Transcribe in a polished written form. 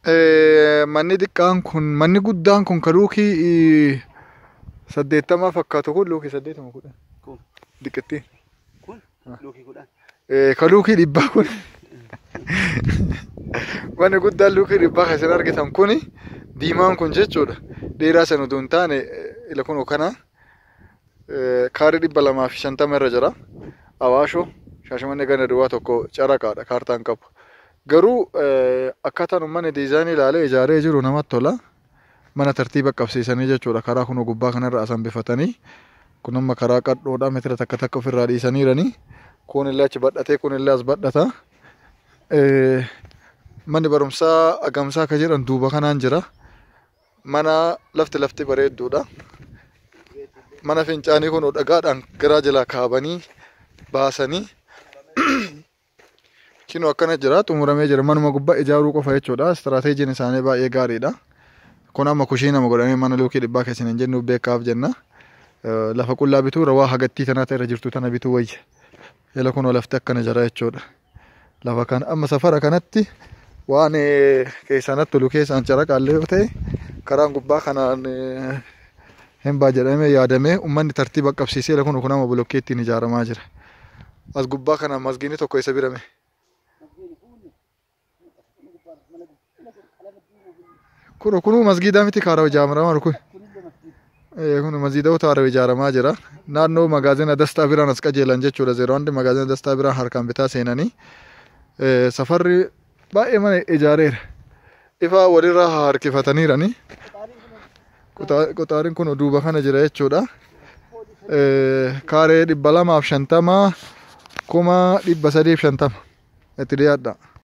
Manni xiqqaan kun manni guddaan kun ka luukii 80 fakkaatu kun luukii 80 10. Kun. Diqqittiin. Kun luukii 10. Ka luukii 100 kun manni guddaan luukii 100 kan isin argitan kuni diimaan kun jechuudha. Dheeraa san utuu hin taane ila kunoo kana kaarii 250 irra jira. Awaashoo Shaashamannee ganda duwwaa 1 caraqaadha kaartaan qabu. Garuu akkaataan uummanni diizaayinii ilaalee ijaaree jiru namatti tola. Mana tartiiba qabsiisanii jechuudha. Karaa kunoo gubbaa kanarra as hambifatanii. Kun amma karaa qadhoodha meetira takka takka ofirraa dhiisaniiranii. Kun illee achi badhatee kun illee as badhata. Manni barumsaa Agamsaa ka jedhan duuba kanaan jira. Mana lafti lafti bareedduudha. Mana fincaanii kun dhagaadhaan garaa jalaa kaabanii baasanii kinoo akkana jira xumuramee jira. Manuma gubbaa ijaaruu qofa jechuudha. Istiraateejiin isaanii baay'ee gaariidha. Kun amma kushiinama godhamee mana luukii 100 keessan hin jennu beekaaf jenna. Lafa qullaa bituu irra waa hagattii tanaa irra jirtu tana bituu wayya. Jala kunoo lafti akkana jira jechuudha. Lafa kana amma safara kanatti waan keessanatti tolu keessaan caraqaallee yoo ta'e karaan gubbaa kanaan hin baa jedhamee yaadamee uummanni tartiiba qabsiisee kun kun amma bolokkeettiin ijaaramaa jira. As gubbaa kana masgiinni tokko isa birame. Kun kunuu masgiidaa miti kaara ijaaramaa jiru kun. Kun masgiidota haara ijaaramaa jira. Naannoo magaazina Dastaa biraan as qajeelan jechuudha. Zeeroo handi magaazina Dastaa biraan harkaan bitaa seenanii. Safarri baay'ee mana ijaareera. Ifaa walirraa harkifataniirani. Qoxaariin kun duuba kana jira jechuudha. Kaaree 250 350,000 itti dhiyaadha.